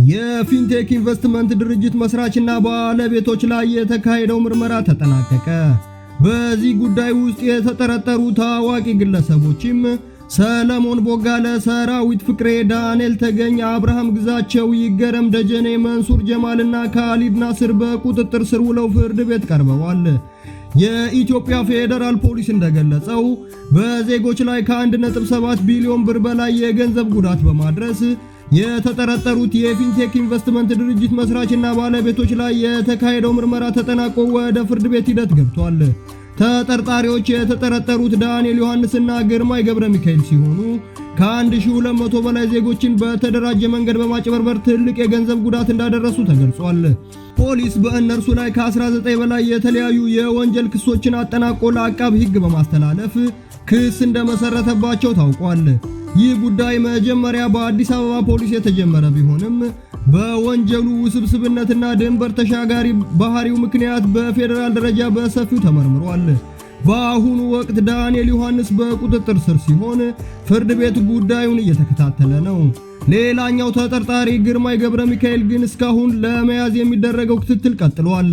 የፊንቴክ ኢንቨስትመንት ድርጅት መስራችና ባለቤቶች ላይ የተካሄደው ምርመራ ተጠናቀቀ። በዚህ ጉዳይ ውስጥ የተጠረጠሩ ታዋቂ ግለሰቦችም ሰለሞን ቦጋለ፣ ሰራዊት ፍቅሬ፣ ዳንኤል ተገኝ፣ አብርሃም ግዛቸው፣ ይገረም ደጀኔ፣ መንሱር ጀማልና ካሊድ ናስር በቁጥጥር ስር ውለው ፍርድ ቤት ቀርበዋል። የኢትዮጵያ ፌዴራል ፖሊስ እንደገለጸው በዜጎች ላይ ከ1.7 ቢሊዮን ብር በላይ የገንዘብ ጉዳት በማድረስ የተጠረጠሩት የፊንቴክ ኢንቨስትመንት ድርጅት መስራችና ባለቤቶች ላይ የተካሄደው ምርመራ ተጠናቆ ወደ ፍርድ ቤት ሂደት ገብቷል። ተጠርጣሪዎች የተጠረጠሩት ዳንኤል ዮሐንስና ግርማይ ገብረ ሚካኤል ሲሆኑ ከ1200 በላይ ዜጎችን በተደራጀ መንገድ በማጭበርበር ትልቅ የገንዘብ ጉዳት እንዳደረሱ ተገልጿል። ፖሊስ በእነርሱ ላይ ከ19 በላይ የተለያዩ የወንጀል ክሶችን አጠናቆ ለአቃቢ ሕግ በማስተላለፍ ክስ እንደመሰረተባቸው ታውቋል። ይህ ጉዳይ መጀመሪያ በአዲስ አበባ ፖሊስ የተጀመረ ቢሆንም በወንጀሉ ውስብስብነትና ድንበር ተሻጋሪ ባህሪው ምክንያት በፌዴራል ደረጃ በሰፊው ተመርምሯል። በአሁኑ ወቅት ዳንኤል ዮሐንስ በቁጥጥር ስር ሲሆን ፍርድ ቤት ጉዳዩን እየተከታተለ ነው። ሌላኛው ተጠርጣሪ ግርማይ ገብረ ሚካኤል ግን እስካሁን ለመያዝ የሚደረገው ክትትል ቀጥሏል።